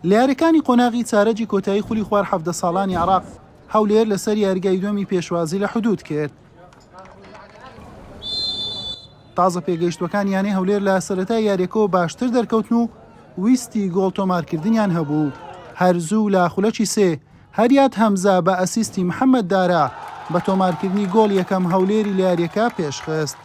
لە یارییەکانی قۆناغی چارەگی کۆتایی خولی خوار 17 ساڵانی عێراق، هەولێر لەسەر یاریگای دووەمی پێشوازی لە حدود کرد. تازە پێگەیشتووەکانی یانەی هەولێر لە سەرەتای یارییەکەوە باشتر دەرکەوتن و ویستی گۆڵ تۆمارکردنیان هەبوو. هەر زوو لە خولەکی سێ، هەریاد هەمزە بە ئەسیستی محەمەد دارا بە تۆمارکردنی گۆڵ یەکەم هەولێری لە یارییەکە پێشخست.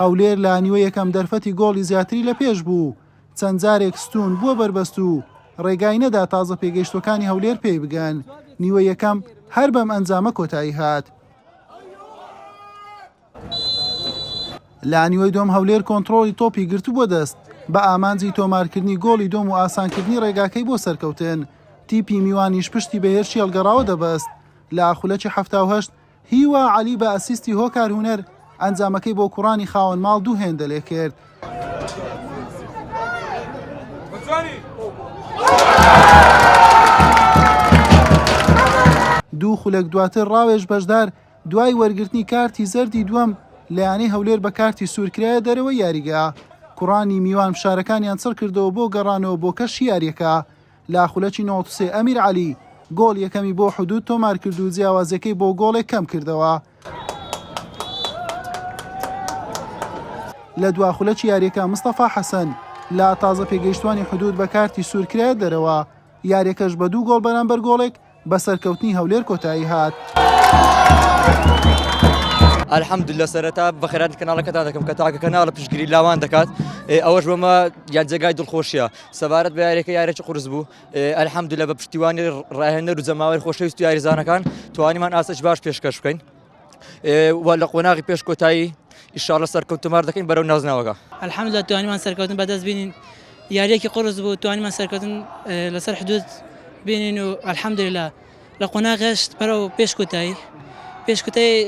هەولێر لە نیوەی یەکەم دەرفەتی گۆڵی زیاتری لە پێش بوو، چەند جارێک ستوون بووە بەربەست و ڕێگای نەدا تازە پێگەیشتووەکانی هەولێر پێی بگەن، نیوەی یەکەم هەر بەم ئەنجامە کۆتایی هات. لە نیوەی دووەم هەولێر کۆنتڕۆڵی تۆپی گرتبووە دەست، بە ئامانجی تۆمارکردنی گۆڵی دووەم و ئاسانکردنی ڕێگاکەی بۆ سەرکەوتن، تیپی میوانیش پشتی بە هێرشی هەڵگەڕاوە دەبەست، لە خولەکی 78 هیوا عەلی بە ئەسیستی هۆکار هونەر ئەنجامەکەی بۆ کوڕانی خاوەن ماڵ دوو هێندە لێکرد. دوو خولەک دواتر ڕاوێژ بەشدار دوای وەرگرتنی کارتی زەردی دووەم لە یانەی هەولێر بە کارتی سوور کرایە دەرەوەی یاریگا، کوڕانی میوان فشارەکانیان چڕکردەوە بۆ گەڕانەوە بۆ کەشی یارییەکە. لە خولەکی 93 ئەمیر عەلی گۆڵ یەکەمی بۆ حدود تۆمارکرد و جیاوازیەکەی بۆ گۆڵێک کەمکردەوە. لە دوا خولەکی یاریەکە مستەفا حەسەن لە تازە پێگەیشتوانی حدود بە کارتی سوور کرایە دەرەوە، یاریەکەش بە دوو گۆڵ بەرامبەر گۆڵێک بە سەرکەوتنی هەولێر کۆتایی هات. الحمدللە سەرەتا بەخێرهاتنی کەناڵەکەتان دەکەم کە تاکە کەناڵە پشتگیری لاوان دەکات ئەوەش بۆمە یان جێگای دڵخۆشیە سەبارەت بە یاریەکە یارێکی قورس بوو الحمدللە بە پشتیوانی ڕاهێنەر و جەماوەری خۆشەویست و یاریزانەکان توانیمان ئاستێکی باش پێشکەش بکەین و لە قۆناغی پێش کۆتایی ئیشاڵە سەرکەوت تۆمار دەکەین بەرەو نازناوەکە. الحمدللە توانیمان سەرکەوتن بەدەست بینین یاریەکی قورس بوو توانیمان سەرکەوتن لەسەر حدود بینین و الحمدللە لە قۆناغێشت بەرەو پێش کۆتایی پێش کۆتایی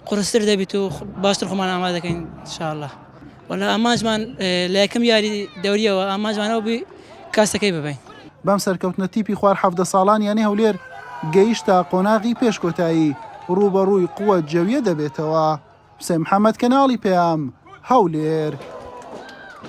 قورستر دەبیت و باشتر خۆمان ئامادە دەکەین ان شاء الله وەلا ئامانجمان لە یەکەم یاری دەوریەوە ئامانجمان ئەوە بووی کاسەکەی ببەین. بەم سەرکەوتنە تیپی خوار 17 ساڵان یانەی هەولێر گەیشتە قۆناغی پێش کۆتایی، ڕووبەڕووی قوە جەویە دەبێتەوە. حوسێن محەمەد کەناڵی پەیام، هەولێر.